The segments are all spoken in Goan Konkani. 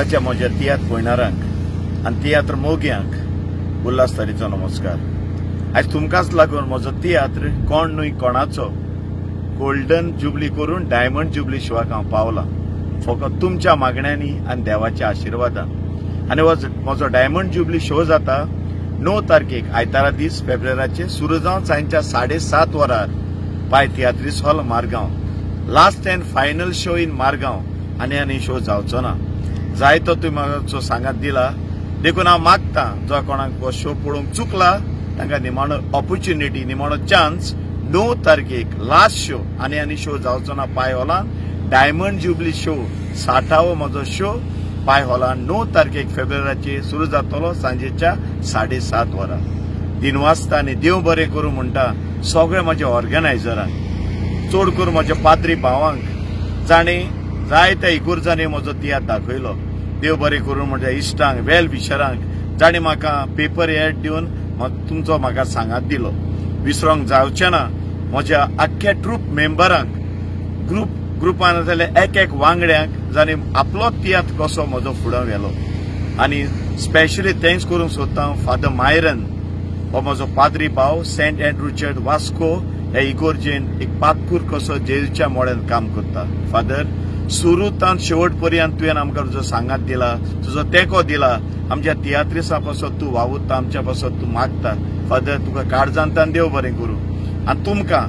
मोगाच्या म्हज्या तियात्र पळयणारांक आनी तियात्र मोग्यांक उल्हास तारीचो नमस्कार. आयज तुमकांच लागून म्हजो तियात्र कोण न्हय कोणाचो गोल्डन जुबली करून डायमंड जुबली शोवाक हांव पावलां, फकत तुमच्या मागण्यांनी आनी देवाच्या आशिर्वादान. आनी म्हजो डायमंड जुबली शो जाता 9 तारखेक आयतारा दीस फेब्रुवाराचे सुरू जावन सांजच्या 7:30 वरार Pai Tiatrist hall Margao. Last and final show in Margao. आनी आनी शो जावचो ना. जायतो तुवें म्हाजो सांगात दिला देखून हांव मागता जो कोणाक हो शो पळोवंक चुकला तांकां निमाणो ऑपॉर्च्युनिटी, निमाणो चान्स 9 तारखेक लास्ट शो. आनी आनी शो जावचो ना पाय हॉलान. डायमंड जुबली शो 60वो म्हजो शो पाय हॉलान 9 तारखेक फेब्रुवाराचेर सुरू जातलो सांजेच्या 7:30 वरां. दिनवासता आनी देव बरें करूं म्हणटा सगळे म्हज्या ऑर्गनायझरांक, चड करून म्हज्या पाद्री भावांक जाणें जायत्या इगुर्जांनी म्हजो तियात्र दाखयलो. देव बरें करूं म्हज्या इश्टांक, वेल विशरांक जाणें म्हाका पेपर एड दिवन तुमचो म्हाका सांगात दिलो. विसरोंक जावचें ना म्हज्या आख्ख्या ट्रूप मेंबरांक, ग्रुपान जाल्यार एक एक वांगड्यांक जाणें आपलो तियात्र कसो म्हजो फुडें व्हेलो. आनी स्पेशली thanks करूंक सोदता फादर मायरन हो म्हजो पाद्री भाव, सेंट एंड्रू चर्च वास्को ह्या इगोर्जेन एक पातकूर कसो जेजूच्या मोड्यान काम करता. फादर, सुरूतान शेवट पर्यंत तुवें आमकां तुजो सांगात दिला, तुजो तेंको दिला. आमच्या तियात्रिसा पासत तूं वावुरता, आमच्या पासत तूं मागता. फादर, तुका काळजांतान देव बरें करूं. आनी तुमकां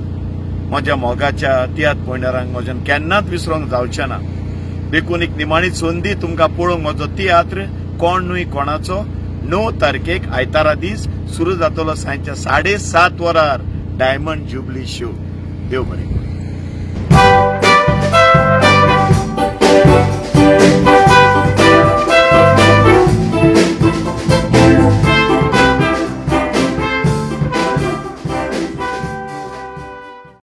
म्हज्या मोगाच्या तियात्र पळयणारांक म्हज्यान केन्नाच विसरोंक जावचें ना. देखून एक निमाणी संदी तुमकां पळोवंक म्हजो तियात्र कोण न्हय कोणाचो 9 तारखेक आयतारा दीस सुरू जातलो सांजच्या 7:30 वरार डायमंड जुबली शो. देव बरें करूं.